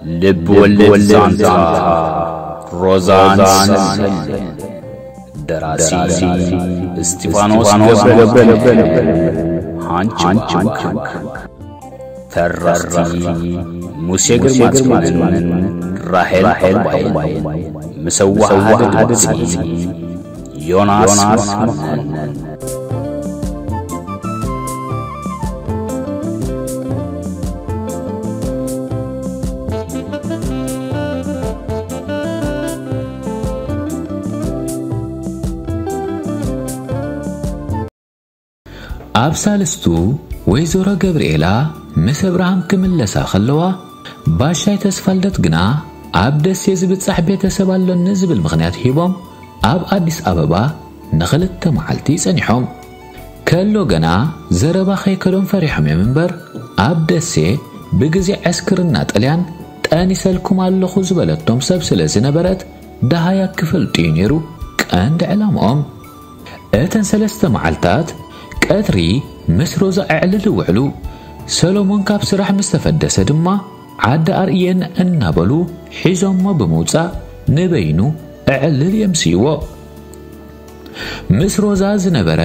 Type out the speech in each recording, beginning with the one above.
ልብ ወለድ ዛንታ ሮዛን ሰሌን። ደራሲ እስጢፋኖስ ገብረ፣ ሃንች ባንክ። ተረኽቲ ሙሴ ግርማጽዮንን ራሄል ተኽባይን። ምስ ኣወሃሃዲ ድምጺ ዮናስ መኮነን። ኣብ ሳልስቱ፣ ወይዘሮ ገብርኤላ ምስ እብርሃም ክምለሳ ከለዋ፣ ባሻይ ተስፋልደት ግና ኣብ ደሴ ዝብጻሕ ቤተሰብ ኣሎኒ ዝብል ምኽንያት ሂቦም ኣብ ኣዲስ ኣበባ ንኽልተ መዓልቲ ጸኒሖም። ከሎ ገና ዘረባ ከይከዶም ፈሪሖም እዮም እምበር፣ ኣብ ደሴ ብግዜ ዕስክርና ጥልያን ጠኒሰልኩም ኣለኹ ዝበለቶም ሰብ ስለ ዝነበረት፣ ደሃያ ክፈልጡ እዩ ነይሩ ቀንዲ ዕላምኦም። እተን ሰለስተ መዓልታት ቀትሪ ምስ ሮዛ ኣዕልል ይውዕሉ። ሰሎሞን ካብ ስራሕ ምስ ተፈደሰ ድማ ዓዲ ኣርእየን እናበሉ ሒዞሞ ብምውጻእ ንበይኑ ኣዕልል የምስይዎ። ምስ ሮዛ ዝነበረ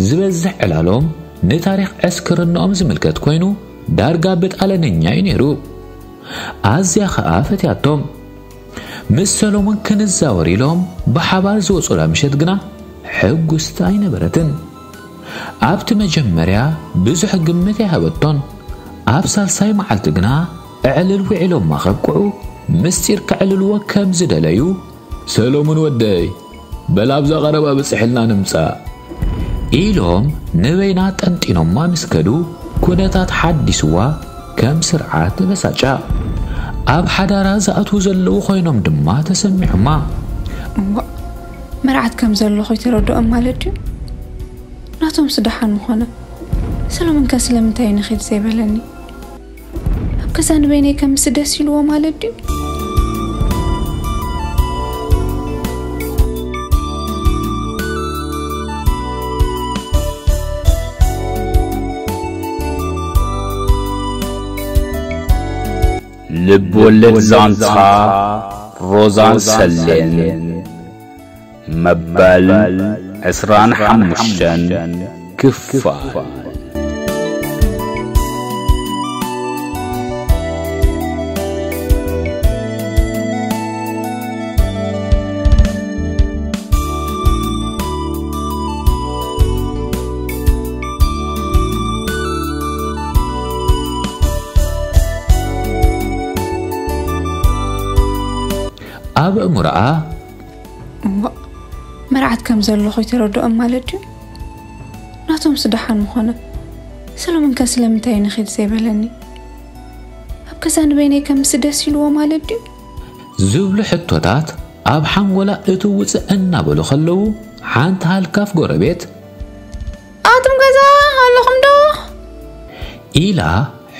ዝበዝሕ ዕላሎም ንታሪኽ ዕስክርናኦም ዝምልከት ኮይኑ ዳርጋ ብጣልያንኛ እዩ ነይሩ። ኣዝያ ኸኣ ፈትያቶም። ምስ ሰሎሞን ክንዛወር ኢሎም ብሓባር ዝወጹላ ምሸት ግና ሕጉስቲ ኣይነበረትን። ኣብቲ መጀመርያ ብዙሕ ግምት ኣይሃበቶን። ኣብ ሳልሳይ መዓልቲ ግና ኣዕልል ውዒሎማ ከብቅዑ ምስጢር ከዕልልዎ ከም ዝደለዩ፣ "ሰሎሞን ወደይ፣ በል ኣብዛ ቀረባ ብጽሕልና ንምጻእ" ኢሎም ንበይና ጠንጢኖማ ምስ ከዱ፣ ኩነታት ሓዲስዋ ከም ስርዓት ተበሳጫ። ኣብ ሓዳራ ዝኣትዉ ዘለዉ ኮይኖም ድማ ተሰሚዖማ። እዋእ፣ መርዓት ከም ዘለኹ ይተረድኦም ማለት ድዩ? ናቶምስ ደሓን ምኾነ። ሰሎሞን ከ ስለምንታይ ንኺድ ዘይበለኒ? ኣብ ገዛ ንበይነይ ከምስ ደስ ኢልዎ ማለት ድዩ? ልብ ወለድ ዛንታ ሮዛን ሰሌን መበል ዕስራን ሓሙሽተን ክፋል። ኣብ እምሮኣ፣ እሞ መርዓት ከም ዘለኹ ይተረድኦም ማለት ድዩ? ናቶምስ ደሓን ምኾነ። ሰሎሞን ከ ስለምንታይ ንኺድ ዘይበለኒ? ኣብ ገዛ ንበይነይ ከምስ ደስ ኢልዎ ማለት ድዩ? ዝብሉ ሕቶታት ኣብ ሓንጎላ እትው ውፅእ እናበሉ ከለዉ፣ ሓንቲ ሃልካፍ ጎረቤት፣ "ኣቱም ገዛ ኣለኹም ዶ?" ኢላ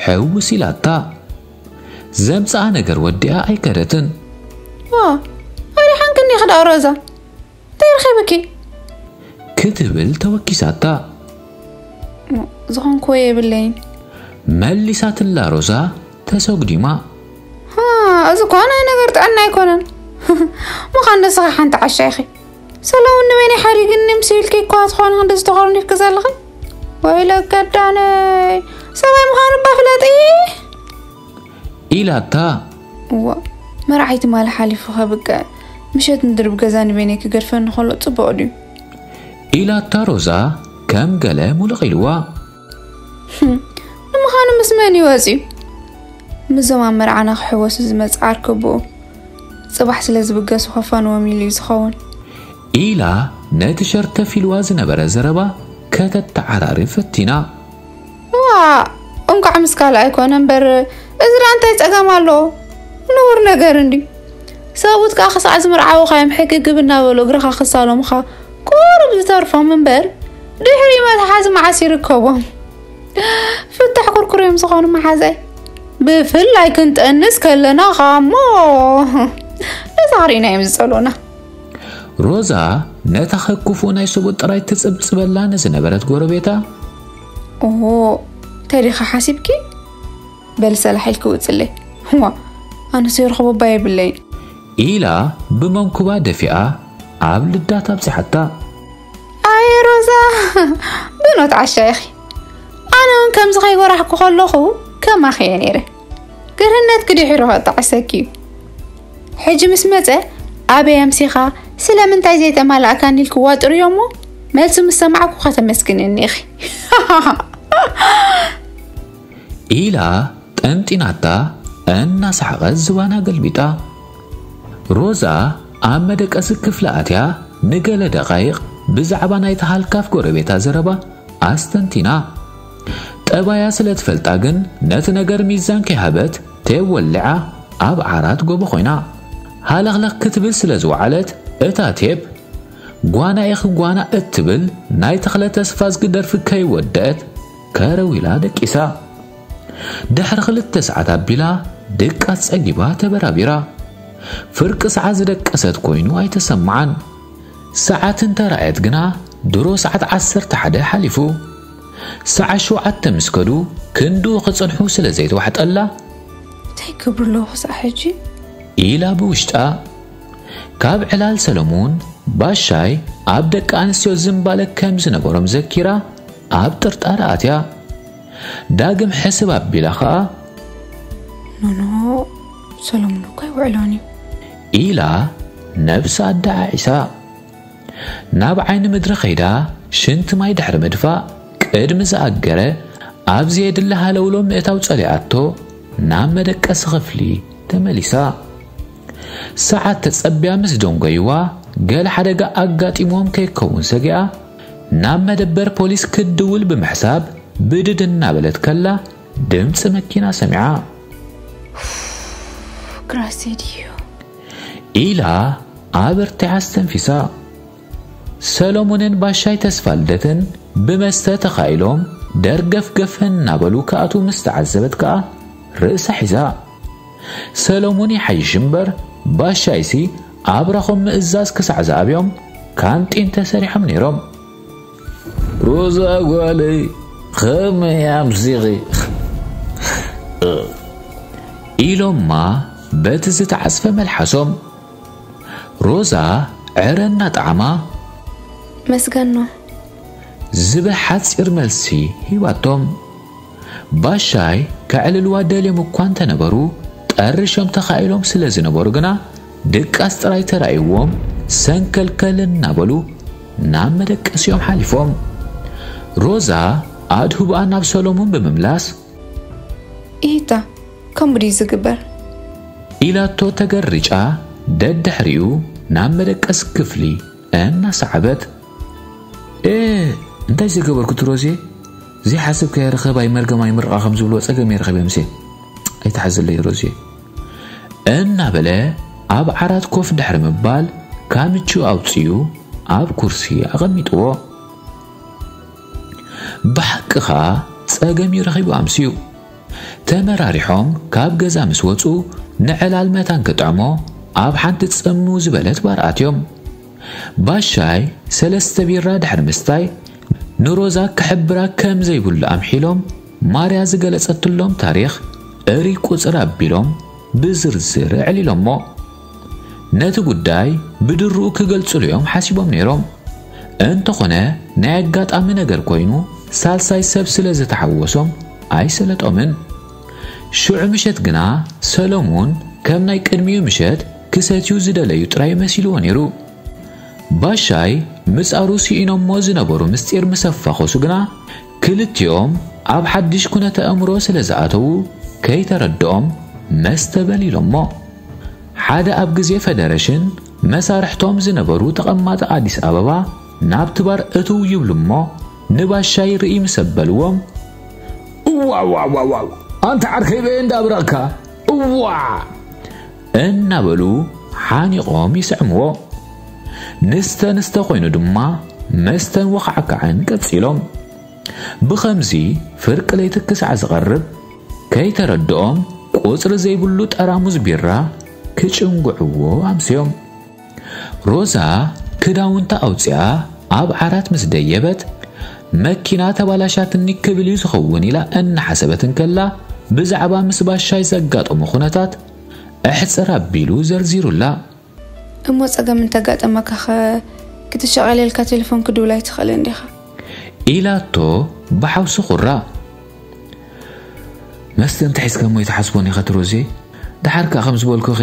ሕውስ ኢላታ። ዘምጽኣ ነገር ወዲኣ ኣይከደትን። "ዋ፣ ኣሪሓንክኒ ኽዳ ሮዛ፣ እንታይ ረኺብኪ?" ክትብል ተወኪሳታ። "ዝኾንኩዎ የብለይን።" መሊሳትላ ሮዛ ተሰጉዲማ። "ሃ፣ እዚ እኳ ናይ ነገር ጥዕና ኣይኮነን። ምዃን ንስኻ ሓንቲ ዓሻ ኢኺ። ሰለሙን ንበይነይ ሓዲግኒ ምስ ኢልኪ እኳ ዝኾነ ክንዲ ዝተኾርኒፍኪ ዘለኺ። ወይለከ ኣዳነይ፣ ሰብኣይ ምዃኑ እባ ፍለጢ!" ኢላታ። "እዋ፣ መርዓይ ትማሊ ሓሊፉ ከብቅዕ፣ ምሸት ንድርብ ገዛ ንበይነይ ክገድፈኒ ከሎ ጽቡቕ ድዩ?" ኢላታ ሮዛ ከም ገለ ሙልቕ ኢልዋ። "ህም፣ ንምዃኑ ምስ መን እዩ ወጺኡ? ምስዞም ኣብ መርዓና ክሕወሱ ዝመጽእ ዓርከቦኡ ጽባሕ ስለ ዝብገሱ ከፋንዎም ኢሉ እዩ ዝኸውን።" ኢላ ነቲ ሸርተፍ ኢልዋ ዝነበረ ዘረባ ከተተዓራሪ ፈቲና። "ዋ፣ እንቋዕ ምስ ካልእ ኣይኮነ እምበር፣ እዚ ደኣ እንታይ ጸገም ኣለዎ? ንቡር ነገር እንድዩ። ሰብኡት ከኣ ክሳዕ ዝምርዓዉኻ እዮም ሕግግብ እናበሉ እግርኻ ክሳለሙኻ ቁሩብ ዝተርፎም እምበር፣ ድሕሪኡ መትሓዚ መዓስ ይርከቦም? ፍታሕ ኩርኩር እዮም ዝኾኑ መሓዛይ። ብፍላይ ክንጠንስ ከለና ኸኣ እሞ፣ ነዛ ኽሪእና እዮም ዝጸልኡና።" ሮዛ ነታ ከክፉእ ናይ ሰብኡት ጥራይ ትጽብጽበላ ንዝነበረት ጎረቤታ፣ "ኦሆ፣ እንታይ ዲኻ ሓሲብኪ? በሊ ሰላሕ ኢልኪ ውጽለይ። እዋ፣ ኣነስ ይረኽቦ እባ የብለይን። ኢላ ብመንኩባ ደፊኣ ኣብ ልዳት ኣብጽሓታ። ኣይ ሮዛ፣ ብኖት ዓሻ ኢኺ። ኣነ እውን ከምዚ ከይጎራሕኩ ከለኹ ከማኺ እየ ነይረ። ግርህነት ክድሒሩ ከጣዕሰኪ እዩ። ሕጂ ምስ መጸ ኣበይ ኣምሲኻ ስለምንታይ ዘይተማላእካኒ ኢልክዋ ጥርዮ እሞ፣ መልሱ ምስ ሰማዕኩ ከተመስግንኒ ኢኺ። ኢላ ጠንጢናታ እናሰሓቐት ዝባና ገልቢጣ። ሮዛ ኣብ መደቀሲ ክፍሊ ኣትያ ንገለ ደቓይቕ ብዛዕባ ናይቲ ሃልካፍ ጎረቤታ ዘረባ ኣስተንቲና። ጠባያ ስለ ትፈልጣ ግን ነቲ ነገር ሚዛን ከይሃበት ቴብ ወሊዓ ኣብ ዓራት ጎቦ ኮይና ሃለኽለኽ ክትብል ስለ ዝወዓለት እታ ቴብ ጓና ኢኺ ጓና እትብል ናይ ተኽለ ተስፋዝጊ ደርፊ ከይወደአት ከረው ኢላ ደቂሳ። ድሕሪ ክልተ ሰዓት ኣቢላ ድቃስ ጸጊባ ተበራቢራ። ፍርቂ ሰዓት ዝደቀሰት ኮይኑ ኣይተሰምዓን። ሰዓት እንተረኣየት ግና ድሮ ሰዓት ዓሰርተ ሓደ ሓሊፉ። ሰዓት ሸውዓተ ምስ ከዱ ክንድኡ ክጸንሑ ስለ ዘይተዋሕጠላ እንታይ ክብሩ ኣለዎ ክሳዕ ሕጂ? ኢላ ብውሽጣ። ካብ ዕላል ሰለሙን ባሻይ ኣብ ደቂ ኣንስትዮ ዝምባለ ከም ዝነበሮም ዘኪራ ኣብ ጥርጣረ ኣትያ። ዳግም ሕስብ ኣቢላ ኸኣ ኖኖ፣ ሰለሙን እኮ ኣይውዕሎን እዩ። ኢላ ነብሳ ኣደዓዒሳ። ናብ ዓይኒ ምድሪ ከይዳ ሽንቲ ማይ ድሕሪ ምድፋእ ቅድሚ ዝኣገረ ኣብ ዘየድሊ ሃለውሎ ምእታው ጸሊኣቶ ናብ መደቀሲ ክፍሊ ተመሊሳ። ሰዓት ተጸብያ ምስ ደንጎይዋ ገለ ሓደጋ ኣጋጢምዎም ከይከውን ሰጊኣ ናብ መደበር ፖሊስ ክትድውል ብምሕሳብ ብድድ እናበለት ከላ ድምፂ መኪና ሰሚዓ። ግራሴ ድዩ? ኢላ ኣበርቲዓ ኣስተንፊሳ። ሰሎሞንን ባሻይ ተስፋ ልደትን ብመስተ ተኻኢሎም ደርገፍገፍ እናበሉ ክኣትዉ ምስ ተዓዘበት ከኣ ርእሳ ሒዛ። ሰሎሞን ይሓይሽ እምበር ባሻይሲ ኣብራኾም ምእዛዝ ክሳዕ ዝኣብዮም ካንጢን ተሰሪሖም ነይሮም። ሮዛ ጓለይ ከመይ ኣምሲኺ? ኢሎማ በቲ ዝተዓጽፈ መልሓሶም። ሮዛ ዕረ እናጠዓማ መስገኖ ዝብል ሓጺር መልሲ ሂባቶም። ባሻይ ከዕልልዋ ደልዮም እኳ እንተነበሩ ጠርሾም ተኻኢሎም ስለ ዝነበሩ ግና ድቃስ ጥራይ ተራእይዎም ሰንከልከል እናበሉ ናብ መደቀሲኦም ሓሊፎም። ሮዛ ኣድህቦኣ ናብ ሰሎሞን ብምምላስ ኢታ ከምኡ ድዩ ዝግበር? ኢላቶ ተገሪጫ ደድሕሪኡ ናብ መደቀሲ ክፍሊ እናሰዓበት። ኤ እንታይ ዝገበርኩ ትሮዜ? ዘይሓሰብካዮ ረኸባይ መርገማይ ምርቓ ከም ዝብልዎ ጸገም የረኸበ ምሴ። ኣይተሓዘለይ ሮዜ። እናበለ ኣብ ዓራት ኮፍ ድሕሪ ምባል ካምቹ ኣውፅዩ ኣብ ኩርሲ ኣቐሚጥዎ። ብሓቂ ኸኣ ጸገም እዩ ረኺቡ ኣምስዩ። ተመራሪሖም ካብ ገዛ ምስ ወጹ ንዕላል መታን ክጥዕሞ ኣብ ሓንቲ ጽምው ዝበለት ባር ኣትዮም። ባሻይ ሰለስተ ቢራ ድሕሪ ምስታይ ንሮዛ ክሕብራ ከም ዘይብሉ ኣምሒሎም ማርያ ዝገለጸትሎም ታሪኽ እሪ ቁጽር ኣቢሎም ብዝርዝር ኣዕሊሎሞ። ነቲ ጉዳይ ብድርኡ ክገልጹሉ እዮም ሓሲቦም ነይሮም። እንተኾነ ናይ ኣጋጣሚ ነገር ኮይኑ ሳልሳይ ሰብ ስለ ዝተሓወሶም ኣይሰለጦምን። ሽዑ ምሸት ግና ሰሎሙን ከም ናይ ቅድሚኡ ምሸት ክሰትዩ ዝደለዩ ጥራይ መሲልዎ ነይሩ። ባሻይ ምጻሩ ስኢኖሞ ዝነበሩ ምስጢር ምስ ኣፋኾሱ ግና ክልቲኦም ኣብ ሓድሽ ኩነተ ኣእምሮ ስለ ዝኣተዉ ከይተረድኦም መስተ በሊሎሞ። ሓደ ኣብ ግዜ ፈደረሽን መሳርሕቶም ዝነበሩ ተቐማጢ ኣዲስ ኣበባ ናብቲ ባር እትው ይብሉ እሞ ንባሻይ ርኢ ምስ ኣበልዎም፣ እዋዋዋዋው ኣንታ ዓርከይ በየ እንዳብረቕካ እዋ እናበሉ ሓኒቖም ይስዕምዎ። ንስተ ንስተ ኮይኑ ድማ መስተን ወኻዕካዕን ቀጺሎም። ብኸምዚ ፍርቂ ለይቲ ክሳዕ ዝቐርብ ከይተረድኦም ቁጽሪ ዘይብሉ ጠራሙዝ ቢራ ክጭንጉዕዎ ኣምስዮም። ሮዛ ክዳውንታ ኣውጺኣ ኣብ ዓራት ምስ ደየበት መኪና ተባላሻትኒ ክብል እዩ ዝኸውን ኢላ እናሓሰበት እንከላ ብዛዕባ ምስ ባሻይ ዘጋጠሙ ኩነታት ኣሕጽር ኣቢሉ ዘርዚሩላ። እሞ ጸገም እንተጋጠመካ ኸ ክትሸቐለልካ ቴሌፎን ክድውል ኣይትኽእልን ዲኻ? ኢላቶ ብሓውሲ ኩራ። መስተ እንተ ሒዝካ እሞ ይትሓስቦን ኢኻ ትሮዜ። ደሓር ከኣ ከም ዝበልኩኺ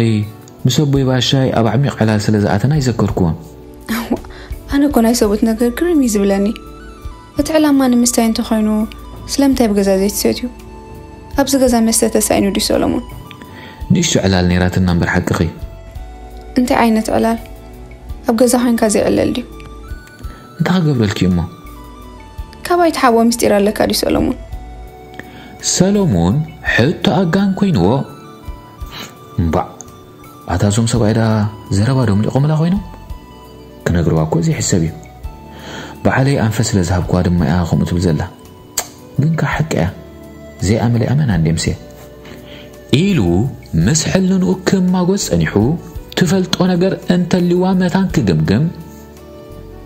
ምስ ኣቦይ ባሻይ ኣብ ዓሚቕ ዕላል ስለ ዝኣተና ኣይዘከርኩዎን። እዋ፣ ኣነ እኮ ናይ ሰብኡት ነገር ግርም እዩ ዝብለኒ። እቲ ዕላማ ንምስታይ እንተኾይኑ ስለምንታይ ብገዛ ዘይትሰትዩ? ኣብዚ ገዛ መስተ ተሳኢኑ ድዩ ሰሎሞን? ንእሽቶ ዕላል ነይራትና እምበር ሓቅኺ። እንታይ ዓይነት ዕላል? ኣብ ገዛ ኮይንካ ዘይዕለል ድዩ? እንታይ ክገብረልኪ እሞ? ካባይ ትሓቦ ምስጢር ኣለካ ድዩ ሰሎሞን? ሰሎሞን ሕቶ ኣጋን ኮይንዎ። እምባዕ፣ ኣታ እዞም ሰብኣይ ዳ ዘረባ ዶ ምሊቖምላ ኮይኖም? ክነግርዋ እኮ ዘይሕሰብ እዩ። ባዕለይ ኣንፈት ስለ ዝሃብኩዋ ድማ እያ ከምኡ ትብል ዘላ። ግን ከኣ ሓቂ እያ። ዘይኣመለ ኣመና እንዴምሴ። ኢሉ ምስ ሕልንኡ ክማጎት ጸኒሑ፣ ትፈልጦ ነገር እንተልዋ መታን ክግምግም።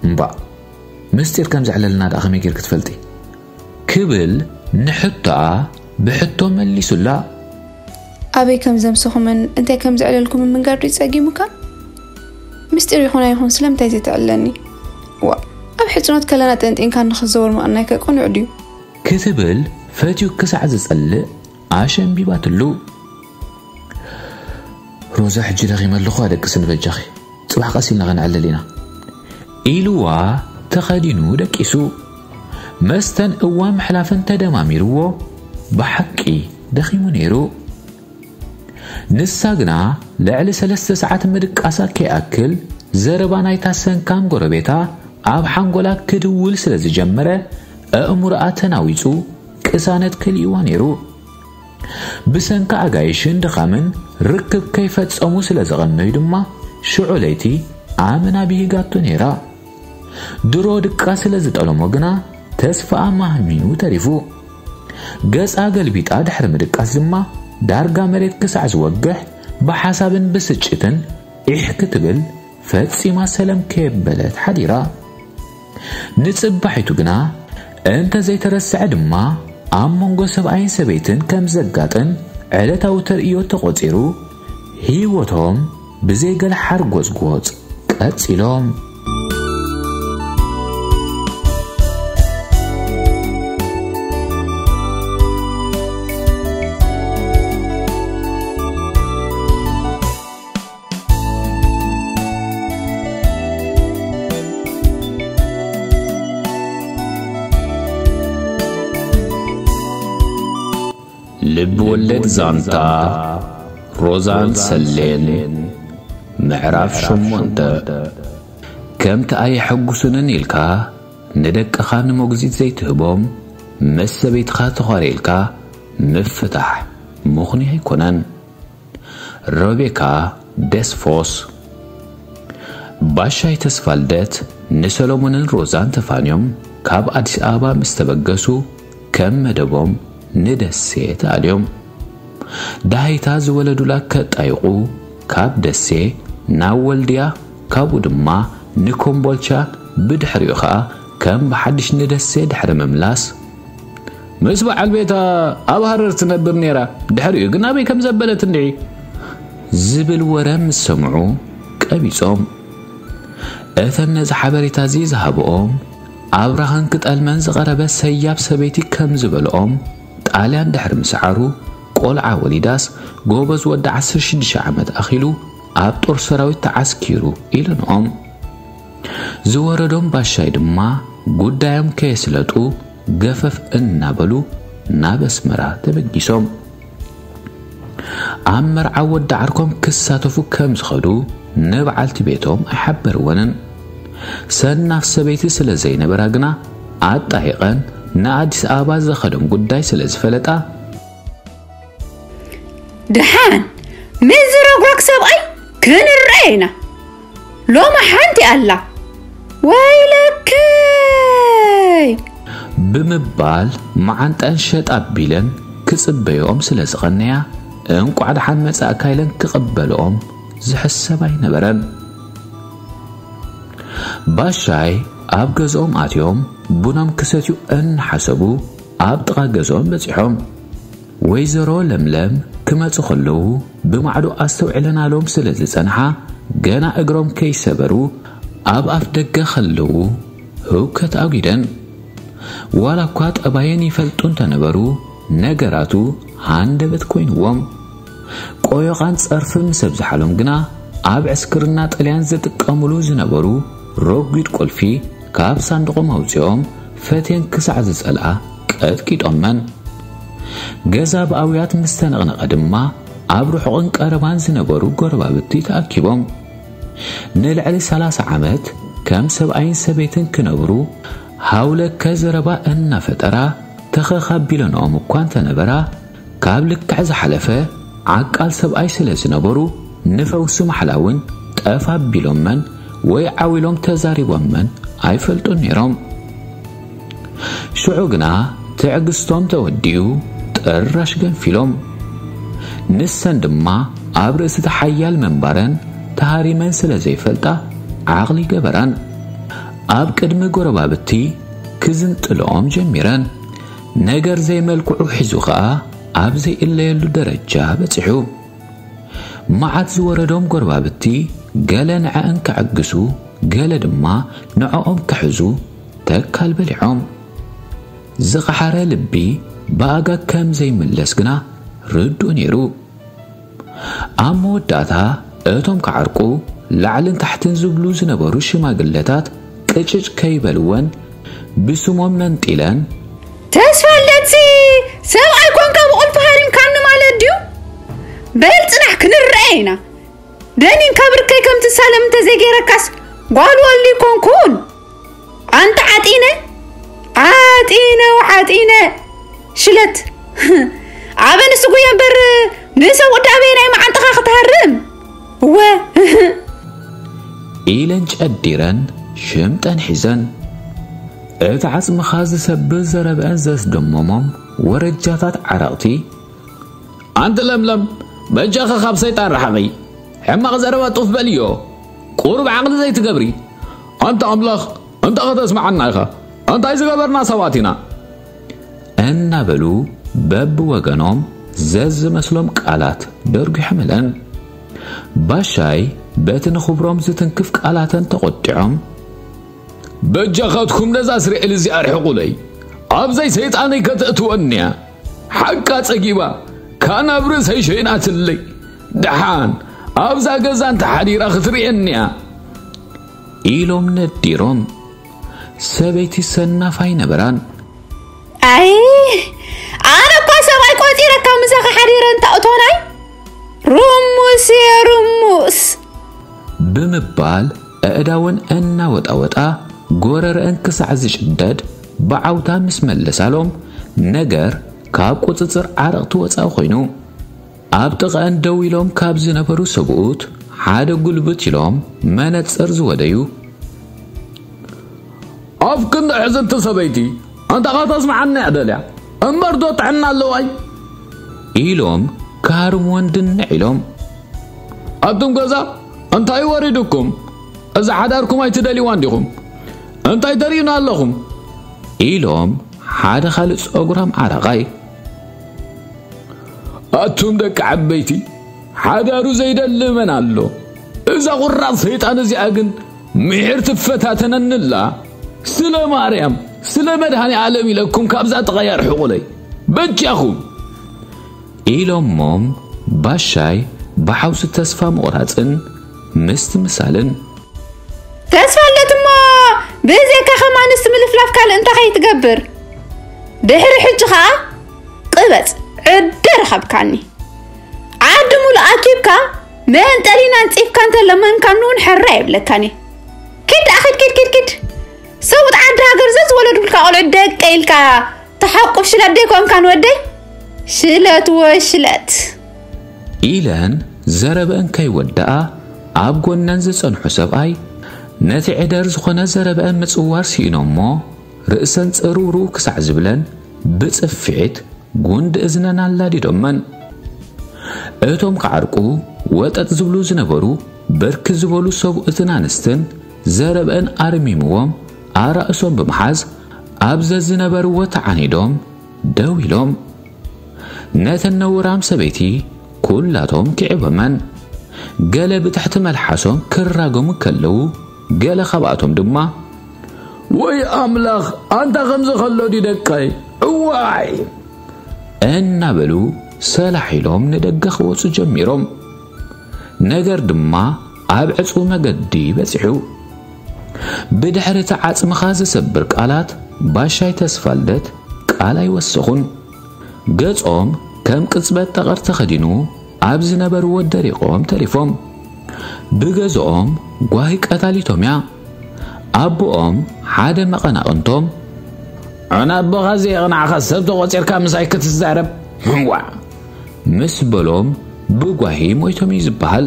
እምባእ፣ ምስጢር ከም ዘዕለልና ደኣ ከመይ ጌርኪ ትፈልጢ? ክብል ንሕቶኣ ብሕቶ መሊሱላ። ኣበይ ከም ዘምሰኹምን እንታይ ከም ዘዕለልኩምን ምንጋር ድዩ ጸጊሙካ? ምስጢር ይኹን ኣይኹን ስለምንታይ ዘይተዕልለኒ? ዋ፣ ኣብ ሕጽኖት ከለና ጠንጢንካ ንኽዘወር ምቕናይከ ቅኑዕ ድዩ? ክትብል ፈትዩ ክሳዕ ዝጸልእ ኣሸንቢባትሉ። ሮዛ፣ ሕጂ ደኺመ ኣለኹ፣ ኣደቅስኒ በጃኺ። ጽባሕ ቀስ ኢልና ኸነዕልል ኢና። ኢልዋ ተኸዲኑ ደቂሱ። መስተን እዋን ምሕላፍን ተደማሚርዎ ብሓቂ ደኺሙ ነይሩ። ንሳ ግና ልዕሊ ሰለስተ ሰዓት ምድቃሳ ከይኣክል ዘረባ ናይታ ሰንካም ጎረቤታ ኣብ ሓንጎላ ክድውል ስለ ዝጀመረ ኣእምሮኣ ተናዊጹ ቅሳነት ከሊእዋ ነይሩ። ብሰንኪ ኣጋይሽን ድኻምን ርክብ ከይፈጸሙ ስለ ዝቐነዩ ድማ ሽዑ ለይቲ ኣመና ብሂጋቶ ነይራ። ድሮ ድቃስ ስለ ዝጠለሞ ግና ተስፋኣ ማህሚኑ ተሪፉ። ገጻ ገልቢጣ ድሕሪ ምድቃስ ድማ ዳርጋ መሬት ክሳዕ ዝወግሕ ብሓሳብን ብስጭትን ዒሕ ክትብል ፈጺማ ሰለም ከየበለት ሓዲራ። ንጽባሒቱ ግና እንተ ዘይተረስዐ ድማ ኣብ መንጎ ሰብኣይን ሰበይትን ከም ዘጋጥም ዕለታዊ ተርእዮ ተቖጺሩ ህይወቶም ብዘይ ገለ ሓርጎጽጎጽ ቀጺሎም። ልብ ወለድ ዛንታ ሮዛን ሰሌን ምዕራፍ ሸሞንተ። ከምቲ ኣየሐጉሱንን ኢልካ ንደቅኻ ንሞግዚት ዘይትህቦም፣ ምስ ሰበይትኻ ተዃርየልካ ምፍታሕ ምኽኑይ ኣይኮነን። ረቤካ ደስፎስ። ባሻይ ተስፋልደት ንሰሎሞንን ሮዛን ተፋንዮም ካብ ኣዲስ ኣበባ ምስ ተበገሱ፣ ከም መደቦም ንደሴ ተኣልዮም። ዳሃይታ ዝወለዱላ ከጣይቑ፣ ካብ ደሴ ናብ ወልድያ፣ ካብኡ ድማ ንኮምቦልቻ፣ ብድሕሪኡ ኸኣ ከም ብሓድሽ ንደሴ ድሕሪ ምምላስ፣ ምስ በዓል ቤታ ኣብ ሃረር ትነብር ነይራ፣ ድሕሪኡ ግን ኣበይ ከም ዘበለት እንድዒ ዝብል ወረ ምስ ሰምዑ ቀቢጾም። እተን ነዚ ሓበሬታ እዚ ዝሃብኦም ኣብራኽን ክጠልመን ዝቐረበ ሰያብ ሰበይቲ ከም ዝበልኦም፣ ጣልያን ድሕሪ ምስዓሩ፣ ቆልዓ ወሊዳስ፣ ጎበዝ ወዲ ዓሰርተ ሽዱሽተ ዓመት ኣኺሉ ኣብ ጦር ሰራዊት ተዓስኪሩ ኢለንኦም። ዝወረዶም ባሻይ ድማ ጉዳዮም ከየስለጡ ገፈፍ እናበሉ ናብ ኣስመራ ተበጊሶም። ኣብ መርዓ ወዲ ዓርኮም ክሳተፉ ከም ዝኸዱ ንበዓልቲ ቤቶም ኣይሓበርወንን። ሰናፍ ሰበይቲ ስለ ዘይነበራ ግና ኣጣይቐን ንኣዲስ ኣበባ ዘኸዶም ጉዳይ ስለ ዝፈለጣ፣ ደሓን ምስዚ ረግረግ ሰብኣይ ክንረአ ኢና። ሎማ ሓንቲ ኣላ። ወይለከይ! ብምባል መዓንጠን ሸጥ ኣቢለን ክጽበይኦም ስለ ዝቐነያ፣ እንቋዕ ደሓን መጻእካ ኢለን ክቕበልኦም ዝሕሰብ ኣይነበረን። ባሻይ ኣብ ገዝኦም ኣትዮም ቡኖም ክሰትዩ እናሓሰቡ ኣብ ጥቓ ገዝኦም በጺሖም። ወይዘሮ ለምለም ክመጹ ከለዉ ብማዕዶ ኣስተውዕለናሎም ስለ ዝጸንሓ፣ ገና እግሮም ከይሰበሩ ኣብ ኣፍ ደገ ከለዉ ህውከት ኣጒደን። ዋላ እኳ ጠባየን ይፈልጡ እንተነበሩ፣ ነገራቱ ሃንደበት ኮይንዎም። ቆዮቓን ጸርፍን ምስ ኣብዝሓሎም ግና፣ ኣብ ዕስክርና ጥልያን ዝጥቀሙሉ ዝነበሩ ረጒድ ቁልፊ ካብ ሳንዱቖም ኣውጺኦም፣ ፈትየን ክሳዕ ዝጸልኣ ቀጥቂጦመን። ገዛ ብኣውያት ምስ ተነቕነቐ ድማ፣ ኣብ ርሑቕን ቀረባን ዝነበሩ ጎረባብቲ ተኣኪቦም። ንልዕሊ ሰላሳ ዓመት ከም ሰብኣይን ሰበይትን ክነብሩ ሃውለከ ዘረባ እናፈጠራ ተኸኻቢለንኦም እኳ እንተነበራ፣ ካብ ልክዕ ዝሓለፈ ዓቃል ሰብኣይ ስለ ዝነበሩ፣ ንፈውሲ ማሕላ እውን ጠፍ ኣቢሎመን ወይ ዓው ኢሎም ተዛሪቦመን ኣይፈልጡን ነይሮም። ሽዑ ግና ትዕግስቶም ተወዲኡ ጥራሽ ገንፊሎም። ንሰን ድማ ኣብ ርእሲ እቲ ሓያል ምንባረን ተሃሪመን ስለ ዘይፈልጣ ዓቕሊ ገበራን። ኣብ ቅድሚ ጎረባብቲ ክዝንጥልኦም ጀሚረን። ነገር ዘይመልክዑ ሒዙ ኸኣ ኣብ ዘይእለየሉ ደረጃ በጺሑ። መዓት ዝወረዶም ጎረባብቲ ገለ ንዐኣን ከዐግሱ፣ ገለ ድማ ንዐኦም ክሕዙ ተካል በሊዖም። ዝቐሓረ ልቢ ብኣጋ ከም ዘይምለስ ግና ርዱእ ነይሩ። ኣብ መወዳእታ እቶም ክዓርቁ ላዕልን ታሕትን ዝብሉ ዝነበሩ ሽማግለታት ቅጭጭ ከይበልወን ብስሞም መንጢለን፣ "ተስፋ ኣለትሲ ሰብኣይ ኮንካ ብቑልፊ ሃሪምካኒ ማለት ድዩ? በል ጽናሕ ክንረአ ኢና። ደኒንካ ብርከይ ከም ትሳለም እንተዘይገይረካስ ጓል ወሊ ኮንኩን። ኣንታ ዓጢነ፣ ዓጢነ፣ ዓጢነ። ሽለት። ኣበ ንስጉየ እምበር ንሰብኡት ኣበየናይ መዓንጥኻ ክትሃርም? እወ." ኢለን ጨዲረን ሽምጠን ሒዘን። እቲ ዓጽምኻ ዝሰብር ዘረበአን ዘስደመሞም ወረጃታት ዓረቕቲ፣ "ኣንቲ ለምለም፣ በጃኺ ካብ ሰይጣን ርሓቒ። ሕማቕ ዘረባ ጡፍ በልዮ። ቁሩብ ዓቕሊ ዘይትገብሪ? ኣንታ ኣምላኽ፣ እንታይ ከተስምዓና ኢኻ? እንታይ ዝገበርና ሰባት ኢና?" እናበሉ በብወገኖም ዘዝመስሎም ቃላት ደርጒሖምለን። ባሻይ በቲ ንኽብሮም ዝትንክፍ ቃላተን ተቖጢዖም፣ "በጃኻትኩም ነዛ እስራኤል እዚኣ ኣርሕቑለይ። ኣብዘይ ሰይጣነይ ከተእትወኒ እያ። ሓቃ ጸጊባ፣ ካን ኣብ ርእሰይ ሸይናትለይ። ደሓን ኣብዛ ገዛ እንተ ሓዲራ ክትርእየኒ እያ" ኢሎም ነዲሮም። ሰበይቲ ሰናፍ ኣይነበራን። ኣይ፣ ኣነ እኳ ሰብኣይ ቆጺረ ካብ ምሳኻ ሓዲረ እንተ እቶናይ፣ ርሙስ እየ፣ ርሙስ። ብምባል ኣእዳወን እናወጣወጣ፣ ጎረረአን ክሳዕ ዝጭደድ ብዓውታ ምስ መለሳሎም፣ ነገር ካብ ቁጽጽር ዓረቕቲ ወጻኢ ኮይኑ። ኣብ ጥቓአን ደው ኢሎም ካብ ዝነበሩ ሰብኡት ሓደ ጉልብት ኢሎም መነጽር ዝወደዩ፣ "ኣፍ ክንዲ ኣሕዝንቲ ሰበይቲ፣ ኣንታ ኸተስምዓኒ እያ ደልያ። እምበር ዶ ጥዕና ኣለዋይ?" ኢሎም ክሃርምወን ድንዕ ኢሎም። "ኣቱም ገዛ፣ እንታይ ወሪዱኩም? እዛ ሓዳርኩም ኣይትደልይዋን ዲኹም? እንታይ ተርእዩና ኣለኹም?" ኢሎም ሓደ ካልእ ጸጉራም ዓራቓይ። "ኣቱም ደቂ ዓበይቲ፣ ሓዳሩ ዘይደሊ መን ኣሎ? እዛ ቁራጽ ሰይጣን እዚኣ ግን ምሒር ትፈታተነኒ ኣላ። ስለ ማርያም፣ ስለ መድኃኔ ዓለም ኢለኩም ካብዛ ጥቓይ ኣርሕቑለይ። በጃኹም!" ኢሎሞም ባሻይ ብሓውሲ ተስፋ ምቑራጽን ምስትምሳልን። "ተስፋ ኣለት እሞ ብዘይካ ከማንስ ምልፍላፍ ካልእ እንታይ ከይትገብር? ድሕሪ ሕጂ ኸኣ ቅበጽ፣ ዕደ ረኸብካኒ። ዓዲ ሙሉእ ኣኪብካ መንጠሊና ኣንጺፍካ እንተለመንካኒ እውን ሕራይ ኣይብለካን እየ። ኪድ ደኣ ኪድ፣ ኪድ፣ ኪድ፣ ኪድ። ሰብኡት ዓዲ ሃገር ዘዝወለዱልካ ቆልዑ ደቀ ኢልካ ተሓቁፍ ሽለት ደይኮንካን ወደይ? ሽለት ወሽለት!" ኢለን ዘረበአን ከይወደኣ፣ ኣብ ጎነን ዝጸንሑ ሰብኣይ ነቲ ዕደር ዝኾነ ዘረበአን ምጽዋር ስኢኖሞ፣ ርእሰን ጽርውርው ክሳዕ ዝብለን ብጽፍዒት ጉንዲ እዝነን ኣላዲዶመን። እቶም ክዓርቁ ወጠጥ ዝብሉ ዝነበሩ ብርክት ዝበሉ ሰብኡትን ኣንስትን ዘረበአን ኣርሚምዎም ኣራእሶም ብምሓዝ ኣብ ዘዝነበርዎ ተዓኒዶም ደው ኢሎም። ነተን ነውራም ሰበይቲ ኩላቶም ክዕቦመን። ገለ ብትሕቲ መልሓሶም ክራገሙ ከለዉ፣ ገለ ካብኣቶም ድማ፣ "ወይ ኣምላኽ፣ ኣንታ ከምዚ ከሎ ድዩ ደቀይ? እዋይ!" እናበሉ ሰላሕ ኢሎም ንደገ ክወጹ ጀሚሮም። ነገር ድማ ኣብ ዕጹው መገዲ በጺሑ። ብድሕሪ እቲ ዓጽምኻ ዝሰብር ቃላት ባሻይ ተስፋልደት ቃል ኣይወሰኹን። ገጾም ከም ቅጽበት ጠቐር ተኸዲኑ ኣብ ዝነበርዎ ደሪቖም ተሪፎም። ብገዝኦም ጓሂ ቀታሊቶም እያ። ኣቦኦም ሓደ መቐናቕንቶም፣ "ኣነ ኣቦኻ ዘየቕናዕኻ ሰብ ተቖጺርካ ምሳይ ክትዛረብ? ዋዕ!" ምስ በሎም ብጓሂ ሞይቶም እዩ ዝበሃል።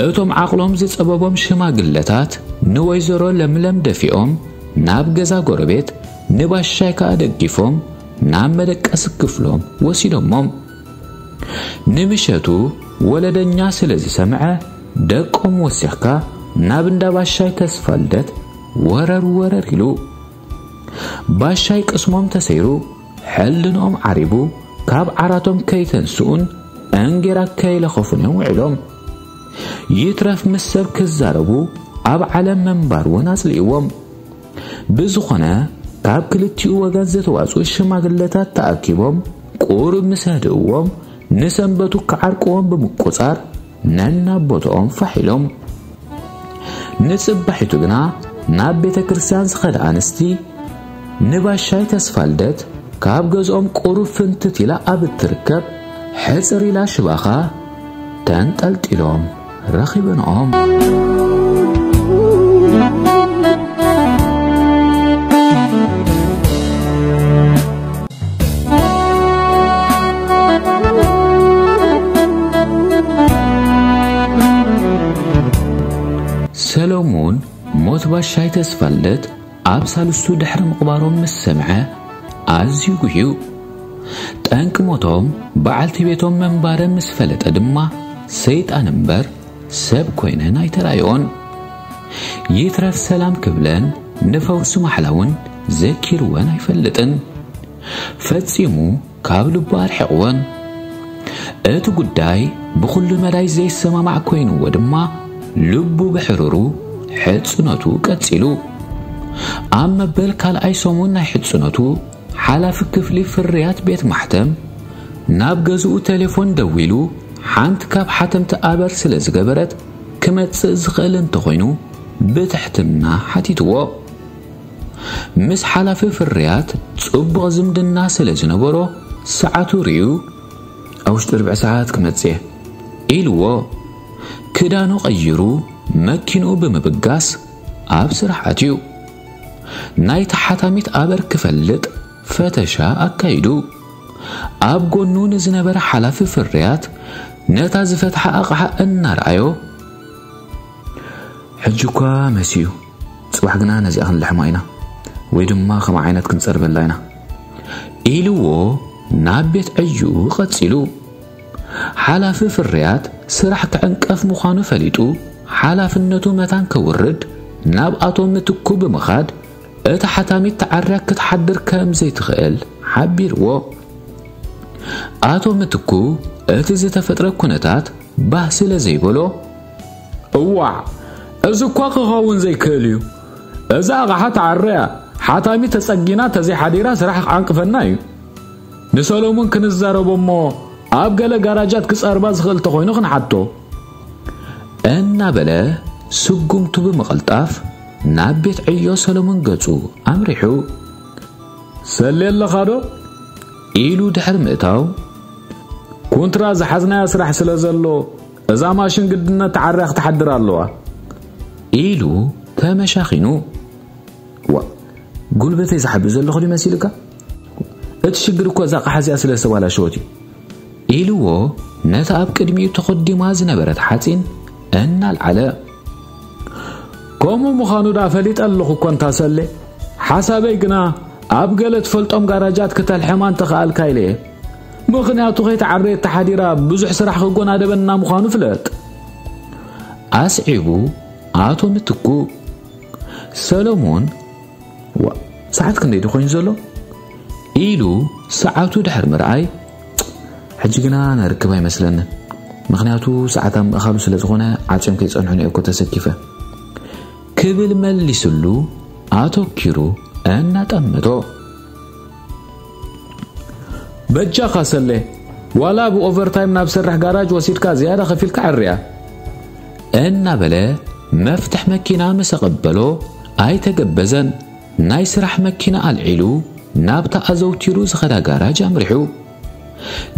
እቶም ዓቕሎም ዝጸበቦም ሽማግለታት ንወይዘሮ ለምለም ደፊኦም ናብ ገዛ ጎረቤት፣ ንባሻይ ከኣ ደጊፎም ናብ መደቀሲ ክፍሎም ወሲዶሞም። ንምሸቱ ወለደኛ ስለ ዝሰምዐ፣ ደቆም ወሲኽካ ናብ እንዳ ባሻይ ተስፋልደት ወረር ወረር ኢሉ። ባሻይ ቅስሞም ተሰይሩ፣ ሕልንኦም ዓሪቡ፣ ካብ ዓራቶም ከይተንስኡን እንጌራ ከይለኸፉን እዮም ውዒሎም። ይትረፍ ምስ ሰብ ክዛረቡ፣ ኣብ ዓለም ምንባር እውን ኣጽሊእዎም። ብዝኾነ፣ ካብ ክልቲኡ ወገን ዝተዋጽኡ ሽማግለታት ተኣኪቦም፣ ቁሩብ ምስ ኣህድእዎም፣ ንሰንበቱ ክዓርቅዎም ብምቁጻር፣ ነናብ ቦታኦም ፋሕ ኢሎም። ንጽባሒቱ ግና ናብ ቤተ ክርስቲያን ዝኸዳ ኣንስቲ፣ ንባሻይ ተስፋልደት ካብ ገዝኦም ቁሩብ ፍንትት ኢላ ኣብ እትርከብ ሕጽር ኢላ ሽባኻ ተንጠልጢሎም ረኺበንኦም። ሰሎሞን ሞት ባሻይ ተስፋልደት ኣብ ሳልስቱ ድሕሪ ምቕባሮም ምስ ሰምዐ ኣዝዩ ጉህዩ። ጠንቂ ሞቶም በዓልቲ ቤቶም ምንባረ ምስ ፈለጠ ድማ ሰይጣን እምበር ሰብ ኮይነን ኣይተራእዮን። ይትረፍ ሰላም ክብለን ንፈውሲ ማሕላ እውን ዘኪርወን ኣይፈልጥን። ፈጺሙ ካብ ልቡ ኣርሒቕወን። እቲ ጉዳይ ብኹሉ መዳይ ዘይሰማማዕ ኮይንዎ ድማ ልቡ ብሕሩሩ ሕጽኖቱ ቀጺሉ። ኣብ መበል ካልኣይ ሰሙን ናይ ሕጽኖቱ ሓላፊ ክፍሊ ፍርያት ቤት ማሕተም ናብ ገዝኡ ቴሌፎን ደዊሉ ሓንቲ ካብ ሓተምቲ ኣበር ስለ ዝገበረት ክመጽእ ዝኽእል እንተኾይኑ ብትሕትና ሓቲትዎ። ምስ ሓላፊ ፍርያት ጽቡቕ ዝምድና ስለ ዝነበሮ ሰዓቱ ርእዩ፣ "ኣብ ውሽጢ ርብዒ ሰዓት ክመጽእ እየ" ኢልዎ። ክዳኑ ቀይሩ መኪንኡ ብምብጋስ ኣብ ስራሕ ኣትዩ። ናይታ ሓታሚት ኣበር ክፈልጥ ፈተሻ ኣካይዱ። ኣብ ጎኑ ንዝነበረ ሓላፊ ፍርያት ነታ ዝፈትሓ ኣቕሓ እናረኣዮ፣ "ሕጂ እኳ መሲዩ፣ ጽባሕ ግና ነዚኣ ክንልሕማ ኢና፣ ወይ ድማ ከምኣ ዓይነት ክንጸርበላ ኢና" ኢልዎ ናብ ቤት ዕዩኡ ቀጺሉ። ሓላፊ ፍርያት ስራሕ ክዕንቀፍ ምዃኑ ፈሊጡ፣ ሓላፍነቱ መታን ከውርድ ናብ ኣቶ ምትኩ ብምኻድ፣ እታ ሓታሚት ተዓርያ ክትሓድር ከም ዘይትኽእል ሓቢርዎ። ኣቶ ምትኩ እቲ ዝተፈጥረ ኩነታት ባህ ስለ ዘይበሎ፣ "እዋዕ፣ እዚ እኳ ክኸውን ዘይክእል እዩ። እዛ ኣቕሓ ተዓርያ፣ ሓታሚት ተጸጊና ተዘይሓዲራ ስራሕ ክዓንቅፈና እዩ። ንሰሎሙን ክንዛረቦ እሞ ኣብ ገለ ጋራጃት ክጸርባ ዝኽእል ተኾይኑ ክንሓቶ" እናበለ ስጉምቱ ብምቕልጣፍ ናብ ቤት ዕዮ ሰሎሙን ገጹ ኣምሪሑ። "ሰሌ ኣለኻ ዶ?" ኢሉ ድሕሪ ምእታው፣ "ኩንትራ ዝሓዝናያ ስራሕ ስለ ዘሎ፣ እዛ ማሽን ግድነት ተዓርያ ክትሓድር ኣለዋ" ኢሉ ተመሻኺኑ። "ዋ፣ ጉልበተይ ዝሓብእ ዘለኹ ድዩ መሲልካ? እቲ ሽግር እኮ እዛ ኣቕሓ እዚኣ ስለ ዝተባላሸወት እዩ" ኢልዎ ነታ ኣብ ቅድሚኡ ተኾዲማ ዝነበረት ሓጺን እናልዓለ። "ከምኡ ምዃኑ ደኣ ፈሊጠ ኣለኹ እኮ እንታ ሰሌ። ሓሳበይ ግና ኣብ ገለ ትፈልጦም ጋራጃት ክተልሕማ እንተኸኣልካ ኢለ እየ። ምኽንያቱ ከይተዓረየት ተሓዲራ ብዙሕ ስራሕ ክጎናደበና ምዃኑ ፍለጥ" ኣስዒቡ ኣቶ ምትኩ። ሰሎሞን፣ "ዋ፣ ሰዓት ክንደይ ዶ ኮይኑ ዘሎ?" ኢሉ ሰዓቱ ድሕሪ ምርኣይ፣ ሕጂ ግና ነርክብ ኣይመስለንን፣ ምኽንያቱ ሰዓት ኣብ ምእኻሉ ስለ ዝኾነ ዓጽዮም ከይጸንሑኒ እኮ ተሰኪፈ። ክብል መሊስሉ ኣተኪሩ እናጠመቶ። በጃኻ ሰሌ፣ ዋላ ብኦቨርታይም ናብ ሰርሕ ጋራጅ ወሲድካ ዝያዳ ከፊልካ ዕርያ። እናበለ መፍትሕ መኪና ምስ ኣቐበሎ ኣይተገበዘን። ናይ ስራሕ መኪና ኣልዒሉ ናብታ ኣዘውቲሩ ዝኸዳ ጋራጅ ኣምሪሑ።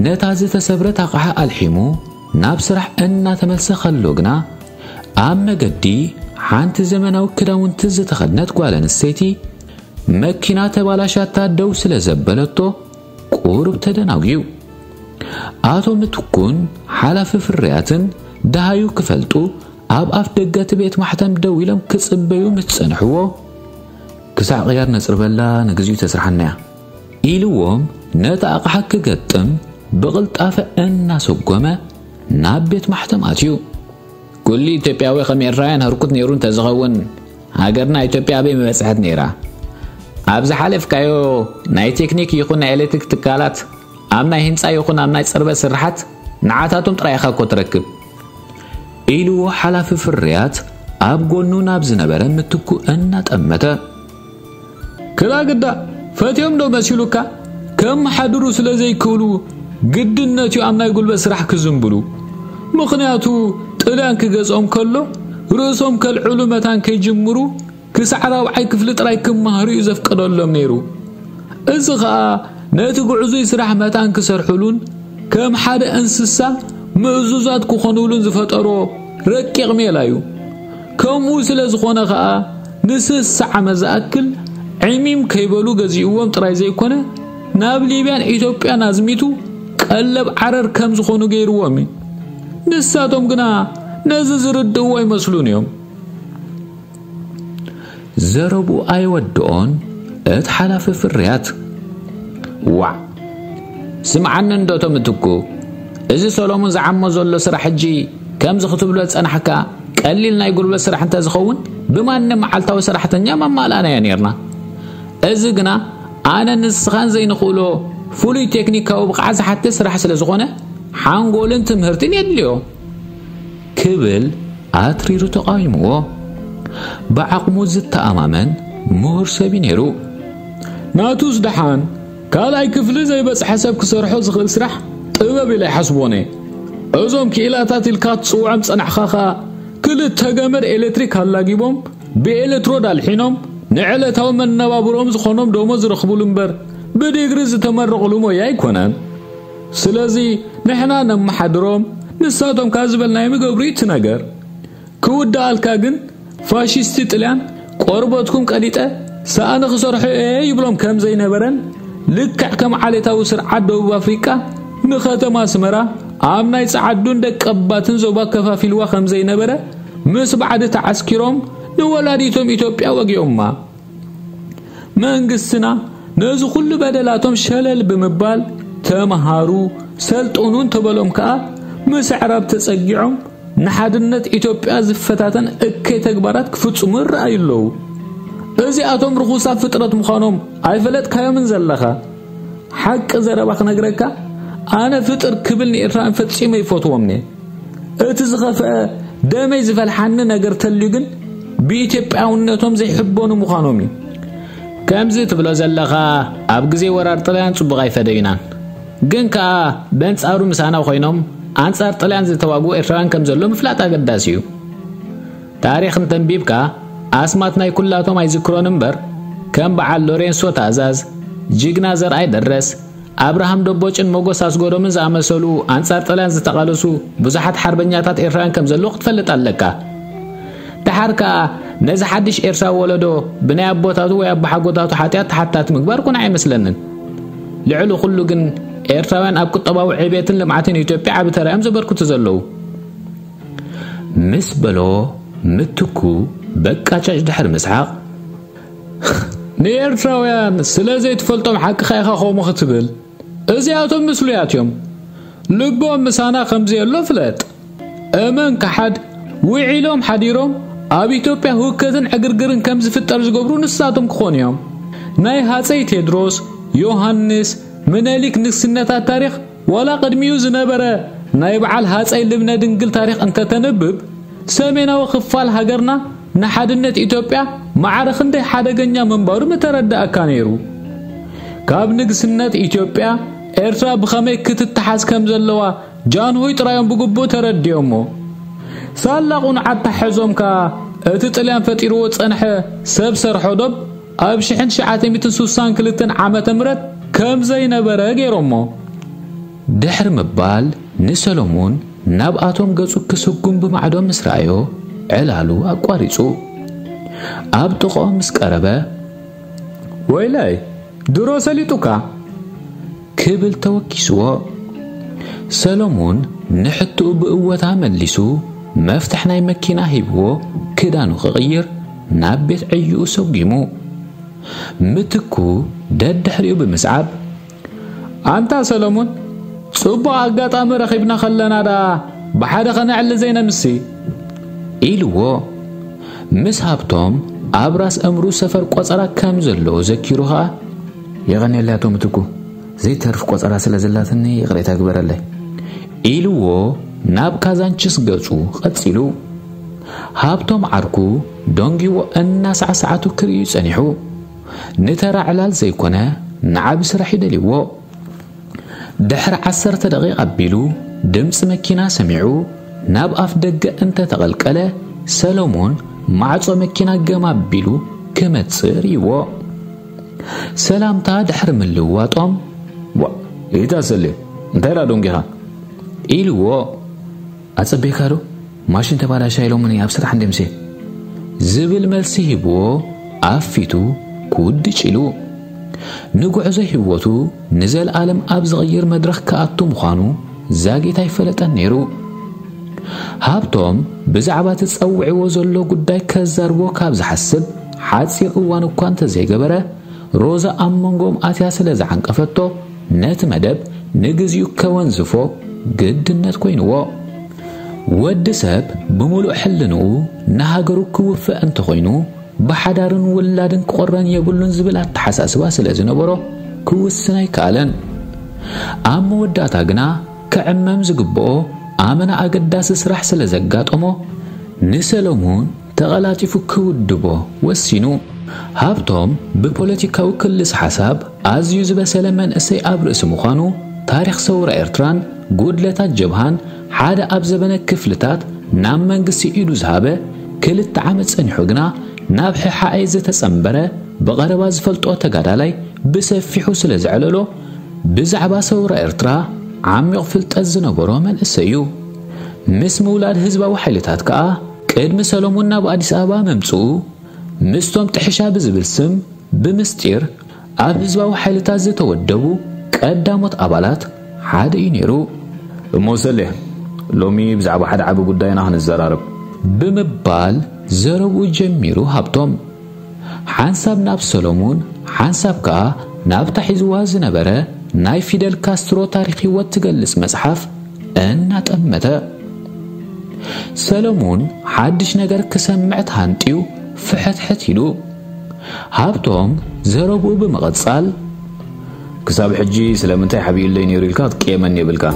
ነታ ዝተሰብረት ኣቕሓ ኣልሒሙ ናብ ስራሕ እናተመልሰ ከሎ ግና ኣብ መገዲ ሓንቲ ዘመናዊ ክዳውንቲ ዝተኸድነት ጓል ኣንስተይቲ መኪና ተባላሻታ ደው ስለ ዘበለቶ ቁሩብ ተደናጉዩ። ኣቶ ምትኩን ሓላፊ ፍርያትን ደሃዩ ክፈልጡ ኣብ ኣፍ ደገ እቲ ቤት ማሕተም ደው ኢሎም ክጽበዩ ምስ ጸንሕዎ፣ "ክሳዕ ቅያር ነጽርበላ ንግዚኡ ተስርሓና እያ" ኢልዎም ነታ ኣቕሓ ክገጥም ብቕልጣፈ እናሰጎመ ናብ ቤት ማሕተም ኣትዩ። ኩሉ ኢትዮጵያዊ ከም ኤርትራውያን ህርኩት ነይሩ እንተዝኸውን፣ ሃገርና ኢትዮጵያ ኣበይ ምበጽሐት ነይራ? ኣብ ዝሓለፍካዮ ናይ ቴክኒክ ይኹን ናይ ኤሌክትሪክ ትካላት፣ ኣብ ናይ ህንጻ ይኹን ኣብ ናይ ጽርበት ስርሓት፣ ንዓታቶም ጥራይ ኢኻ እኮ ትረክብ። ኢልዎ ሓላፊ ፍርያት ኣብ ጎኑ ናብ ዝነበረ ምትኩ እናጠመተ። ክላ ግዳ ፈትዮም ዶ መሲሉካ? ከም መሓድሩ ስለ ዘይክእሉ ግድነት እዩ ኣብ ናይ ጉልበት ስራሕ ክዝንብሉ። ምኽንያቱ ጥልያን ክገዝኦም ከሎ ርእሶም ከልዕሉ መታን ከይጅምሩ ክሳዕ ራብዓይ ክፍሊ ጥራይ ክመሃሩ እዩ ዘፍቀደሎም ነይሩ። እዚ ኸኣ ነቲ ግዕዙይ ስራሕ መታን ክሰርሕሉን ከም ሓደ እንስሳ ምእዙዛት ክኾኑሉን ዝፈጠሮ ረቂቕ ሜላ እዩ። ከምኡ ስለ ዝኾነ ኸኣ ንስሳ ዓመት ዝኣክል ዕሚም ከይበሉ ገዚእዎም ጥራይ ዘይኮነ ናብ ሊብያን ኢትዮጵያን ኣዝሚቱ ቀለብ ዓረር ከም ዝኾኑ ገይርዎም እዩ። ንሳቶም ግና ነዚ ዝርድእዎ ኣይመስሉን እዮም። ዘረቡ ኣይወድኦን እቲ ሓላፊ ፍርያት። "ዋዕ! ስምዓኒ እንዶ እቶ ምትኩ፣ እዚ ሰሎሙን ዝዓሞ ዘሎ ስራሕ ሕጂ ከምዚ ክትብሎ ዝጸናሕካ ቀሊል ናይ ጉልበት ስራሕ እንተዝኸውን ብማንም መዓልታዊ ሰራሕተኛ መማልኣናዮ ኔርና። እዚ ግና ኣነ ንስኻን ዘይንኽእሎ ፍሉይ ቴክኒካዊ ብቕዓት ዝሓትት ስራሕ ስለ ዝኾነ ሓንጎልን ትምህርትን የድልዮ" ክብል ኣትሪሩ ተቓዊምዎ። ብዓቕሙ ዝተኣማመን ምሁር ሰብ እዩ ነይሩ። ናቱስ ደሓን ካልኣይ ክፍሊ ዘይበጽሐ ሰብ ክሰርሖ ዝኽእል ስራሕ ጥበብ ኢለ ይሓስቦን እየ። እዞም ክኢላታት ኢልካ ትጽውዖም ጸናሕኻ ኸኣ ክልተ ገመድ ኤሌክትሪክ ኣላጊቦም ብኤሌክትሮድ ኣልሒኖም ንዕለታዊ መነባብሮኦም ዝኾኖም ደሞዝ ዝረኽቡሉ እምበር ብዲግሪ ዝተመረቑሉ ሞያ ኣይኮነን። ስለዚ ንሕና ነመሓድሮም፣ ንሳቶም ካብ ዝበልናዮም ይገብሩ እዩ እቲ ነገር። ክውድኣልካ ግን ፋሽስቲ ጥልያን ቆርበትኩም ቀሊጠ ሰኣነ ክሰርሖ እየ ይብሎም ከም ዘይነበረን ልክዕ ከም ዓሌታዊ ስርዓት ደቡብ ኣፍሪቃ ንኸተማ ኣስመራ ኣብ ናይ ጸዓዱን ደቀባትን ዞባ ከፋፊልዋ ከም ዘይነበረ ምስ ባዕዲ ተዓስኪሮም ንወላዲቶም ኢትዮጵያ ወጊኦማ። መንግስትና ነዚ ኩሉ በደላቶም ሸለል ብምባል ተምሃሩ፣ ሰልጥኑ እንተበሎም ከኣ ምስ ኣዕራብ ተጸጊዖም ንሓድነት ኢትዮጵያ ዝፈታተን እከይ ተግባራት ክፍጽሙ ይረኣዩ ኣለዉ። እዚኣቶም ርኹሳት ፍጥረት ምዃኖም ኣይፈለጥካዮምን ዘለኻ። ሓቂ ዘረባ ክነግረካ፣ ኣነ ፍጥር ክብል ንኤርትራውያን ፈጺመ ይፈትዎም እየ። እቲ ዝኸፍአ ደመይ ዝፈልሓኒ ነገር ተልዩ ግን ብኢትዮጵያውነቶም ዘይሕበኑ ምዃኖም እዩ። ከምዚ ትብሎ ዘለኻ ኣብ ግዜ ወራር ጥልያን ጽቡቕ ኣይፈደዩናን። ግን ከኣ በንጻሩ ምሳና ኮይኖም ኣንጻር ጥልያን ዝተዋግኡ ኤርትራውያን ከም ዘሎ ምፍላጥ ኣገዳሲ እዩ። ታሪኽ እንተንቢብካ ኣስማት ናይ ኩላቶም ኣይዝክሮን እምበር ከም በዓል ሎሬንሶ ታእዛዝ፣ ጅግና ዘርኣይ ደረስ፣ ኣብርሃም ደቦጭን ሞጎስ ኣስገዶምን ዝኣመሰሉ ኣንጻር ጥልያን ዝተቓለሱ ብዙሓት ሓርበኛታት ኤርትራውያን ከም ዘለዉ ክትፈልጥ ኣለካ። ደሓር ከኣ ነዚ ሓድሽ ኤርትራዊ ወለዶ ብናይ ኣቦታቱ ወይ ኣቦሓጎታቱ ሓጢኣት ተሓታቲ ምግባር ኩን ኣይመስለንን። ልዕሊ ኩሉ ግን ኤርትራውያን ኣብ ቁጠባዊ ዕቤትን ልምዓትን ኢትዮጵያ ዓቢ ተራ እዮም ዘበርክቱ ዘለዉ። ምስ በሎ ምትኩ በቃጫጭ ድሕሪ ምስሓቕ፣ ንኤርትራውያን ስለ ዘይትፈልጦም ሓቅኻ ኢኻ ከምኡ ክትብል። እዚኣቶም ምስሉያት እዮም። ልቦም ምሳና ከም ዘየሎ ፍለጥ። እመን ከሓድ ውዒሎም ሓዲሮም ኣብ ኢትዮጵያ ህውከትን ዕግርግርን ከም ዝፍጠር ዝገብሩ ንሳቶም ክኾኑ እዮም። ናይ ሃጸይ ቴድሮስ፣ ዮሃንስ፣ ምነሊክ ንግስነታት ታሪኽ ዋላ ቅድሚኡ ዝነበረ ናይ በዓል ሃፀይ ልብነ ድንግል ታሪኽ እንተተንብብ፣ ሰሜናዊ ክፋል ሃገርና ንሓድነት ኢትዮጵያ ማዕረ ክንደይ ሓደገኛ ምንባሩ ምተረዳእካ ነይሩ። ካብ ንግስነት ኢትዮጵያ ኤርትራ ብኸመይ ክትተሓዝ ከም ዘለዋ ጃንሆይ ጥራዮም ብግቡእ ተረዲኦሞ። ሳላ ቁንዓት ተሓዞም ከኣ እቲ ጥልያን ፈጢርዎ ጸንሐ ሰብ ሰርሖ ዶብ ኣብ ሽሕን ትሽዓተ ሚእትን ስሳን ክልተን ዓመተ ምህረት ከም ዘይነበረ ገይሮሞ። ድሕሪ ምባል ንሰሎሙን ናብኣቶም ገጹ ክስጉም ብማዕዶ ምስ ረኣዮ ዕላሉ ኣቋሪጹ። ኣብ ጥቕኦም ምስ ቀረበ፣ "ወይለይ፣ ድሮ ሰሊጡካ?" ክብል ተወኪስዎ። ሰሎሙን ንሕትኡ ብእወታ መሊሱ መፍትሕ ናይ መኪና ሂብዎ ክዳኑ ክቕይር ናብ ቤት ዕዩኡ ሰጒሙ። ምትኩ ደድሕሪኡ ብምስዓብ፣ "ኣንታ ሰሎሙን፣ ጽቡቕ ኣጋጣሚ ረኺብና ከለና ደኣ ብሓደ ከነዕሊ ዘይነምሲ?" ኢልዎ። ምስ ሃብቶም ኣብ ራስ እምሩ ሰፈር ቆጸራ ከም ዘለዎ ዘኪሩ ኸኣ፣ "የቐንየለይ ኣቶ ምትኩ፣ ዘይተርፍ ቆጸራ ስለ ዘላትኒ ይቕሬታ ግበረለይ" ኢልዎ ናብ ካዛንችስ ገጹ ቀጺሉ። ሃብቶም ዓርኩ ደንጊዎ እናሳዕሳዓቱ ክርእዩ ጸኒሑ። ንተራ ዕላል ዘይኮነ ንዓቢ ስራሕ ይደልይዎ። ድሕሪ ዓሰርተ ደቂቕ ኣቢሉ ድምጺ መኪና ሰሚዑ ናብ ኣፍ ደገ እንተተቐልቀለ፣ ሰሎሞን ማዕጾ መኪና ገም ኣቢሉ ክመጽእ ርእይዎ። ሰላምታ ድሕሪ ምልውዋጦም፣ "ዋ፣ ኢታ ሰሌ፣ እንታይ ደኣ ደንጊኻ?" ኢልዎ። "ኣጸቤካ ዶ? ማሽን ተባላሻ ኢሎምኒ ኣብ ስራሕ እንድምሴ?" ዝብል መልሲ ሂብዎ ኣብ ፊቱ ኩድጭ ኢሉ። ንጉዕዞ ህይወቱ ንዘለኣለም ኣብ ዝቕይር መድረኽ ክኣቱ ምዃኑ ዛጊት ኣይፈለጠን ነይሩ። ሃብቶም ብዛዕባ እቲ ጸዊዕዎ ዘሎ ጉዳይ ከዛርቦ ካብ ዝሓስብ ሓጺር እዋን እኳ እንተዘይገበረ፣ ሮዛ ኣብ መንጎኦም ኣትያ ስለ ዝዓንቀፈቶ፣ ነቲ መደብ ንግዚኡ ከወንዝፎ ግድነት ኮይንዎ። ወዲ ሰብ ብምሉእ ሕልንኡ ንሃገሩ ክውፍእ እንተኾይኑ፣ ብሓዳርን ውላድን ክቆረን የብሉን ዝብል ኣተሓሳስባ ስለ ዝነበሮ፣ ክውስን ኣይከኣለን። ኣብ መወዳእታ ግና፣ ክዕመም ዝግብኦ ኣመና ኣገዳሲ ስራሕ ስለ ዘጋጠሞ፣ ንሰሎሙን ተቐላጢፉ ክውድቦ ወሲኑ። ሃብቶም ብፖለቲካዊ ክልስ ሓሳብ ኣዝዩ ዝበሰለ መንእሰይ ኣብ ርእሲ ምዃኑ፣ ታሪኽ ሰውራ ኤርትራን ጉድለታት ጀብሃን ሓደ ኣብ ዘበነ ክፍልታት ናብ መንግስቲ ኢዱ ዝሃበ፣ ክልተ ዓመት ጸኒሑ ግና ናብ ሕሓኤ ዝተጸንበረ ብቐረባ ዝፈልጦ ተጋዳላይ ብሰፊሑ ስለ ዘዕለሎ፣ ብዛዕባ ሰውራ ኤርትራ ዓሚቕ ፍልጠት ዝነበሮ መንእሰይ እዩ። ምስ ምውላድ ህዝባዊ ሓይልታት ከኣ፣ ቅድሚ ሰሎሙን ናብ ኣዲስ ኣበባ ምምጽኡ፣ ምስቶም ጥሕሻ ብዝብል ስም ብምስጢር ኣብ ህዝባዊ ሓይልታት ዝተወደቡ ቀዳሞት ኣባላት ሓደ እዩ ነይሩ። "እሞ ሰሌ፣ ሎሚ ብዛዕባ ሓደ ዓቢ ጉዳይ ኢና ክንዘራረብ" ብምባል ዘረብኡ ጀሚሩ ሃብቶም። ሓንሳብ ናብ ሰሎሙን፣ ሓንሳብ ከኣ ናብታ ሒዝዋ ዝነበረ ናይ ፊደል ካስትሮ ታሪኽ ህይወት ትገልጽ መጽሓፍ እናጠመተ። ሰሎሙን ሓድሽ ነገር ክሰምዕ ተሃንጥዩ ፍሕትሕት ኢሉ። ሃብቶም ዘረብኡ ብምቕጻል፣ "ክሳብ ሕጂ ስለምንታይ ሓቢኡለይ ነይሩ ኢልካ ክትቅየመኒ የብልካ።